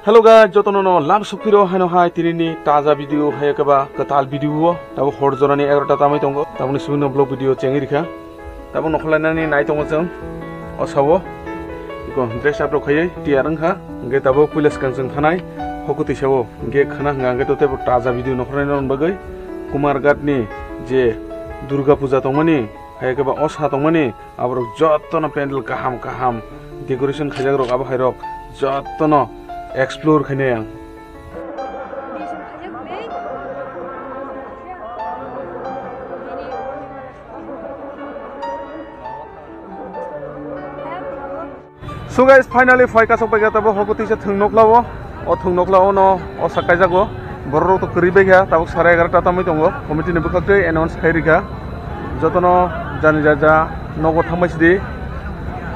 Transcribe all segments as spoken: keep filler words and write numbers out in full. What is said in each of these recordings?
Hello guys, jotono no lam sukpiro haino hai tinini taja video hai keba kwtal video o. Tabo hor jorani egarota tamai tongo. Taboni simi no vlog video chengwi rikha. Tabo nokholainani nai tongo chwng. O sawo. Iko dress up rok khaiwi tiyar wngkha. Hingke tabo puila swkang chwng thanai. Hokotwi sawo. Hingke khana hwnka hingke to tebo taja video nokholainani bagwi. Kumarghat ni je Durga Puja tongmani, hai keba osa tongmani, aborok jotono pendel kaham kaham decoration khaijakrok, abo hairok jotono explore khainai ang. So guys, finally phai kasok bai tabo hoko tisa thwng nokla o. O thwng nokla o no o sak kaijak o. Borok rok to kwrwi bai kha, tabuk sare egarota tamwi tongo. Committee ni bwkhak twi announce khai rikha. Jotono jani ja ja nogo thangbai sidi.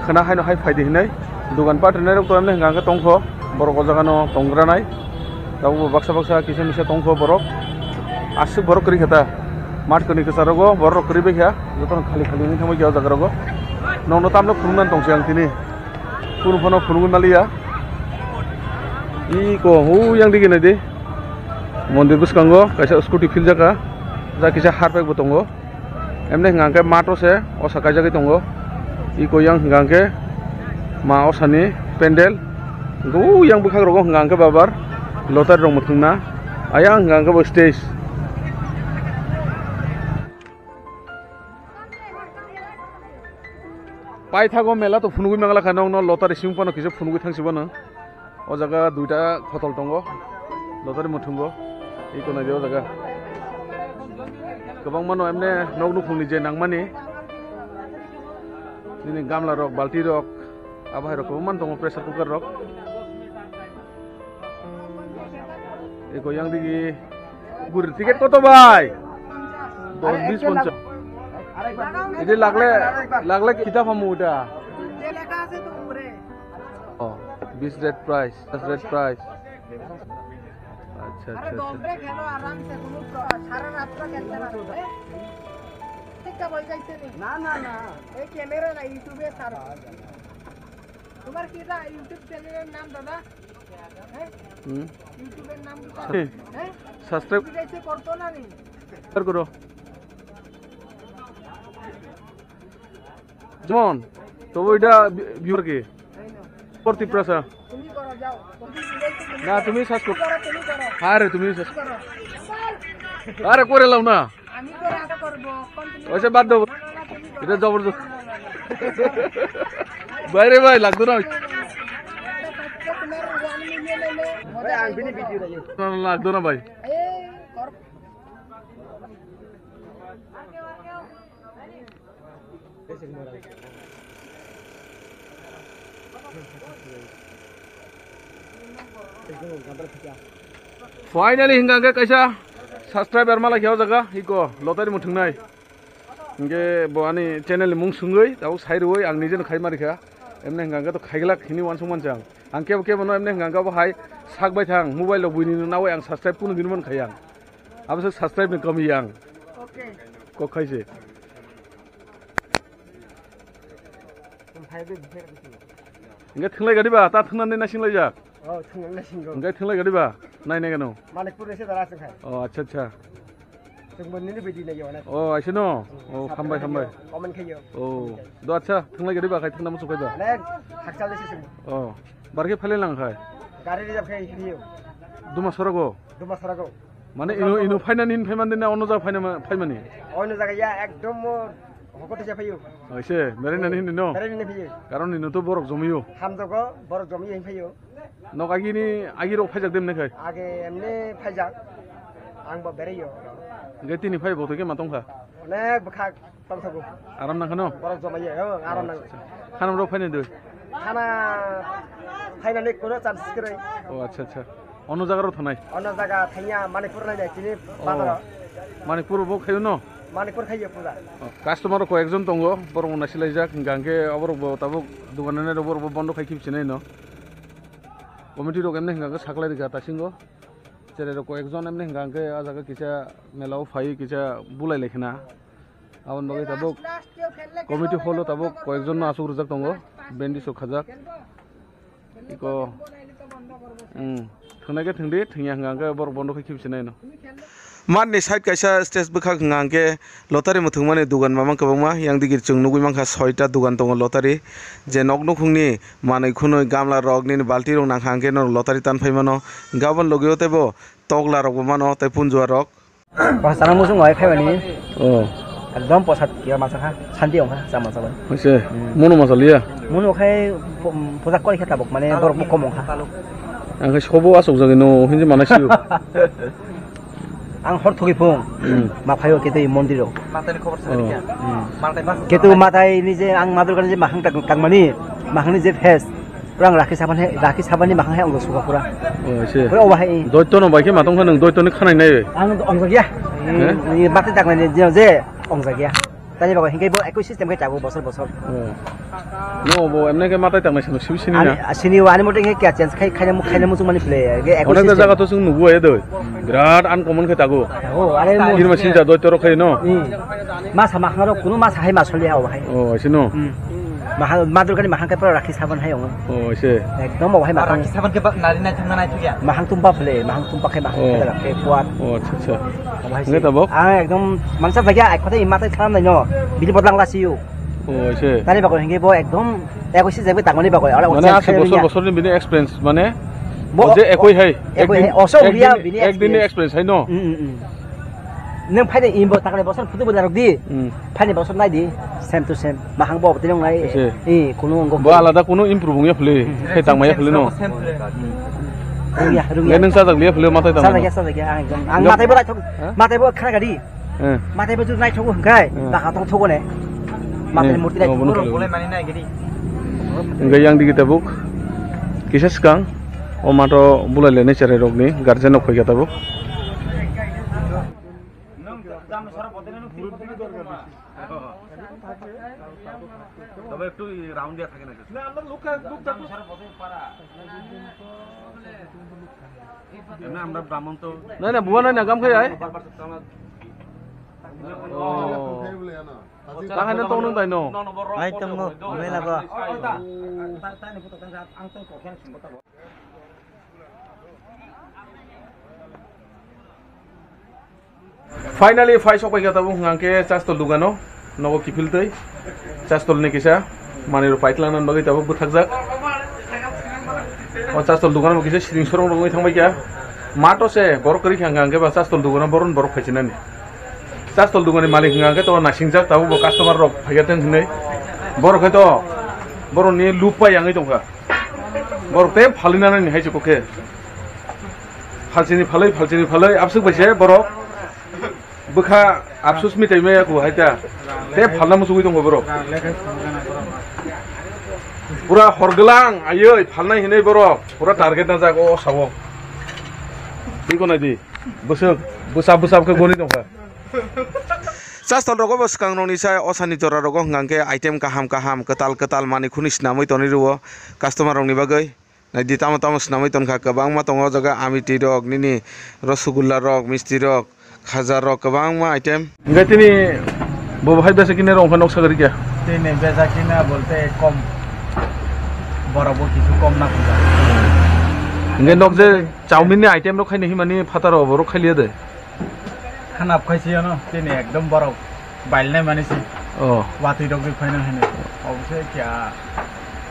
Khwna haino hai phaidi hinwi. Dugan pat rinai rok to emne hwnka hwnkhe tongkho. Borok o jaga no tongranai. Tabuk bo baksa baksa kisa misa tongkho borok. Aswk borok kwrwi kha ta. Mat kwrwi kwcharo go borok rok kwrwi bai kha. Jotono khali khali wngwi thangbai kha o jaga rogo. Nokno tamno phunuknani tongsi ang tini. Kunu phano phunugwi maliya. Iko hu yang digi nai di. Mondir bwskango kaisa scooty philjaka. Ja kisa harpek bo tongo. Emne hwnka hwnkhe mato se osa kaijagwi tongo. Iko yang hwnka hwnkhe ma osani pendel. Hu yang bwkhak rogo hwnka hwnkhe babar lottery rok mwthangna. Ayang hwnka hwnkhe bo stage. Paithago mela to phunugwi mangla kha, nokno lottery simi phano kisa phunugwi thangsi bono. O jaga duita khotol tongo, lottery mwthungo. Iko nai di o jaga. Kwbangma no emne nok nukhungni je nangmani. Nini gamla rok, balti rok, abo hai rok kwbangma tongo, pressure cooker rok. Eko yang digi. Guri tiket koto bai? Dos bis ponchas. Ede lagle, lagle kita pamu uda. Oh, bis red price, das red price. আচ্ছা আচ্ছা আচ্ছা। না না না, এই ক্যামেরা না, ইউটিউবে ছাড়ো। তোমার কি এটা ইউটিউব চ্যানেলের নাম, দাদা? হ্যাঁ? হুম। ইউটিউবের নাম কি? হ্যাঁ। হ্যাঁ? সাবস্ক্রাইব। কি চাইছে করতো না নি? শেয়ার করো। যেমন, তবু এটা ভি-, ভিউয়ার কি? এই নাও। পর তিপ্রাসা। তুমি করো, যাও। তুমি করো, তুমি না, করো। তুমি সার্চ করো। তুমি করো, তুমি করো। আরে, তুমি সার্চ করো। আরে, করে লাও না। আমি করে আশা করবো, continue ওইসব বাদ দাও। না, না, না, তুমি করো। এটা জবরদস্ত। না, না, না, না। ভাই রে ভাই, লাগতো না। তোমার one million এলে ভাই, আমি বিনি ভিডিও দেই। না, না, লাগতো না ভাই। এই, কর। Finally, hingka hingke kaisa subscriber malai khe o jaga, iko lottery mwthungnai. Hingke bo ani channel ni mung sungwi, tabuk sai rwui ang nije no khai ma rikha. Emne hingka hingke to khaiglak hini uansuk mansa ang. Ang kebo kebo no emne hingka hingke bo hai sak bai thang, mobile rok buini no nawi ang subscribe kunu din man khai ang. Abo se subscribe ni kami ang. Okay. Kok khai se. Hingke thwnglai gadi ba, ta thwngnani naising laijak. Oh, thwngnani naising go. Hingke thwnglai gadi ba, nai nai gano. Manikpur ni se dara se khai. Oh, acha acha. Chwngbo nini video nai yo, ne? Oh, aise no? Hmm, oh, hambai, hambai. Comment khayo. Oh, do acha, thwnglai gadi ba khai thwngna muchuk khai do. Ne, hakchal ni se chwngbo. Oh, bar khe phaile lang khai. Gari reserve khai hiyo. Duma sorogo? Duma sorogo. Mane ino, ino phainani hin phaiman din na ono jaga phainama-, phaimani? Ono jaga ya ekdom mo hokot se phayo. Aise, berai nani hin no? Berai nani phayo. Karon ino to borok jomiyo. Hamjago, borok jomiyo hin phayo. Nok agini, agi rok phaijak dem ne khai? Age emne phaijak. Ang bo berai yo. Ge tini phai bo to ke ma tong kha? Onek bwkhak. Tongthogo. Aram nangkha no? Borok jomai ya, oh, aram nang. Acha. Khana borok phainai doi? Khana phainani kuno chance kwrwi. Oh, acha, acha. Ono jaga rok thanai? Ono jaga thangya Manipur nai nai chini bazar. Oh. Manipur bo khayo no? Manipur khayo pura. Oh, customer rok koi ekjon tongo, borok bo nasilaijak, hingka hingke aborok bo tabuk dogan nai rok borok bo bondo khai khibsinai no. Committee rok emne hingka hingke saklai rikha tasingo. Cherai rok koi ekjon emne hingka hingke ah jaga kisa mela o phai kisa bulai lai khna. Aboni bagwi tabuk committee hall o tabuk koyekjon no asuk rwjak tongo, bandi sok khajak. Iko Hmm. Thwngnai khe thwngdi, thwngya hwnkha hwnkhe borok bondo khe khibi sinai no. Mat ni side kaisa stage bwkhak hwnkha hwnkhe lottery mwthwngmani dugan mamang kwbangma, yang digi chwng nugui mankha soita dugan tongo lottery. Je nok nukhungni manwi khunui gamla rok nini balti rok nangkha hwnkhe norok lottery tan phai mano. Gabon logio teibo tokla rokbo mano tei punjua rok. Posa sana muchung bai phaimani. Oh. Ekdom posa kiya masa kha, santi ongkha, chama chama. Oise, hmm, mono masa liya. Mono khai pu-, puja kori khe tabuk, mane borok bo kom ongkha. Ang khai sobo asok jagwi no hinji manai siyo. Ang hor thogwi phung. Hmm. Ma phaio kete mondiro. Matani khobor sa. Oh. Hmm. Ketu matai ni je ang madul kan je mahang tak, takmani, mahang ni je fest. Pura ang rakhi saban hai, rakhi saban ni mahang hai ang suka pura. Oh, ise. Pura oba hai. Doito no bai khe matong kha nwng doito ni khanai nai. Ang ong jakya. Eh? Ni bati tak nai je, je ong jakya. Tani bago hingai bo ekoi system khai chago bosor bosor. Oh. No bo emne khe matai tak nai sino sibi sini na. Ani, sini ani mote khe kya change khai, khai na mu, khai na mu chumani play. Ge ekoi system. Onek jaga to chwng nubu ai doi. Birat uncommon khe tago. Oh, are mo. Irma sinja doito ro khai no. Hmm. Masa mahang ro kuno masa hai masoli ha oba hai. Oh, sino. Hmm. Mahang, madul kani mahang khe pura rakhi saban hai ong. Oh, ise. Ekdom obo hai mahang. Rakhi saban khe ba nari nai thangna nai thukya. Mahang tumpa phele, mahang tumpa khe mahang khe rakhe kuat. Oh, acha, acha. Obo hai se. Nge tabok? Ah, ekdom mansa jagya, ek kotha imatai salam nai no. Bini bodlang la siyo. Oh, ise. Tani bago hinge bo ekdom, eko si jagbe tangmani bago. Mane ase bosor bosor ni bini experience, mane? Bo je ekoi hai. Ekoi hai. Oso ek uriya din, bini ek din ni experience hai no? Hmm, hmm, hmm. Nang phaini imbo takle bosor photo bo narok di. Hmm. Phaini bosor nai di. Same to same. Mahang bo tini nai. Ese. Eh, kuno ngo. Bo alada kuno improve ongya phule. Hmm. Khai tangmaya phule no. Rungya, rungya. Nang sajak liya phule matai tangmaya. Sajak ya, sajak ya. Ang, ang matai bo raithok. Ha? Matai bo khana gadi. Eh. Matai bo jut naithok hwnkhe. Eh. Baka tong thok ne. Matai murti naithok. Hwnkhe yang digi tabuk. Kisa swkang. O mato bulai le ne cherai rok ni guardian rok phai kha tabuk. তবে একটু রাউন্ড দিয়া থাকে না কিছু। না, আমরা লোক, লোক থাকবো। এমনি আমরা ব্রাহ্মণ তো না, না, বুয়া নয় না, গাম খাই আয়। বারবার তো আমরা ও। Tang hai no tong nung dai no? Ai tongo, mela go. Finally, phai sok pai kha tabuk hwnkha khe chastol dugano, nogo kiphil twi. Chastol ni kisa manwi rok paitlang nani bagwi tabuk bwthakjak. O chastol dugano bo kisa siring sorong rok wngwi thang bai kha. Mato se borok kwrwi kha hwnkha khe ba chastol dugano boron borok phaisinani. Chastol dugani malik hwnkha khe to naisingjak tabuk bo customer rok phaiya thang hinwi. Borok khe to borokni lup pai yangwi tongkha. Borok tei phalwi nanani hai se kokhe. Phalchini phalwi, phalchini phalwi, abswk bai se borok bwkha absus mitai maya ku hai ta. Tei phalna muchugwi tongkha borok. Pura hor glang aywi phalnai hinwi borok pura target najak o sao. Twi ko nai di. Bwswk, bwsap bwsap khe goni tongkha. Chastol rogo bo swkang rokni sai osani jora rogo hwnkha khe item kaham kaham kwtal kwtal manwi khuni swnamwi tonwi rwo customer rokni bagwi. Naidi tamo tamo swnamwi tongkha, kwbangma tongo o jaga amiti rok, nini rosgulla rok, misti rok, khaja rok, kwbangma item. Hwnkhe tini bo bahai besa kine rok wngkha noksa gari khe. Tini besa kina bolte kom, borok bo kisu kom na khuja. Hwnkhe nok je chowmin ni item rok khaina himani phataro borok khailiya de. Khanap khaisi ano tini ekdom borok bailnai mani si. Oh. Watwi rok ri phaina hini. Obose kya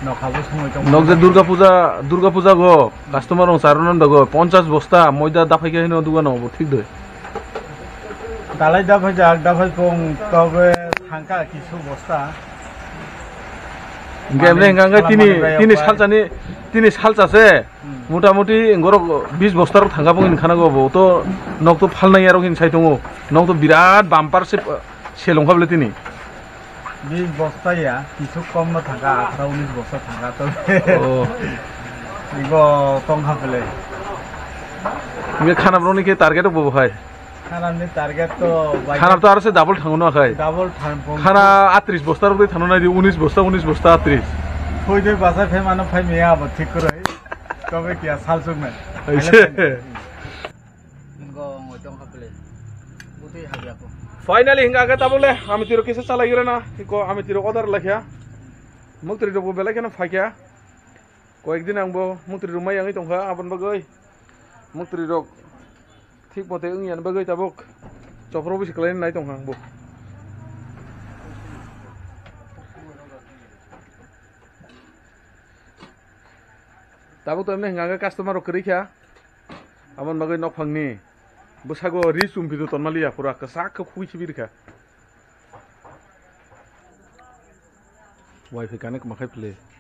nokha bo sumui tong. Nok je Durga Puja, Durga Puja go customer rok charwna dago ponchas bosta moida daphai khe hino dugano bo thik de. Dalai daphai jak, daphai pung tobe thangka kisu bosta. Hingke emne hingka hingke tini, tini salchani, tini salcha se. Hmm. Mota moti borok bis bosta rok thangka bo hini khana go bo to nok to phalnai arok hini sai tongo. Nok to birat bumper se, sel wngkha bole tini. Bis bosta ya, kisu kom no thangka, atharo unis bosta thangka to. Oh. Ibo tongkha bole. Hingke khana borok ni khe target bo bo hai. Khana ni target to bai. Khana to aro se double thango no khai. Double thang pong. Khana atris bosta rok thango nai di, unis bosta, unis bosta, atris. Thoi doi basa phe mano phai miya abo thik kwrwi. Tobe kiya sal suk nai. Aise. Ngo ngo tong kha pele. Utui habya ko. Finally hinga ga tabole ami tiro kisa chalai gira na. Ko ami tiro order lakha. Muktri rok belai kheno phaikha. Koyekdin ang bo muktrwi rwmai yangwi tongkha, aboni bagwi muktrwi rok thik mote wngya bagwi tabuk chopro bisi kwlainai tongkha ang bo. Tabuk to emne hwnka hwnkhe customer rok kwrwi kha, aboni bagwi nokphangni bwsago ri chumpido tonmaliya, pura kwchak khe khugui khibi rwkha. Wifi connect ma khai phle.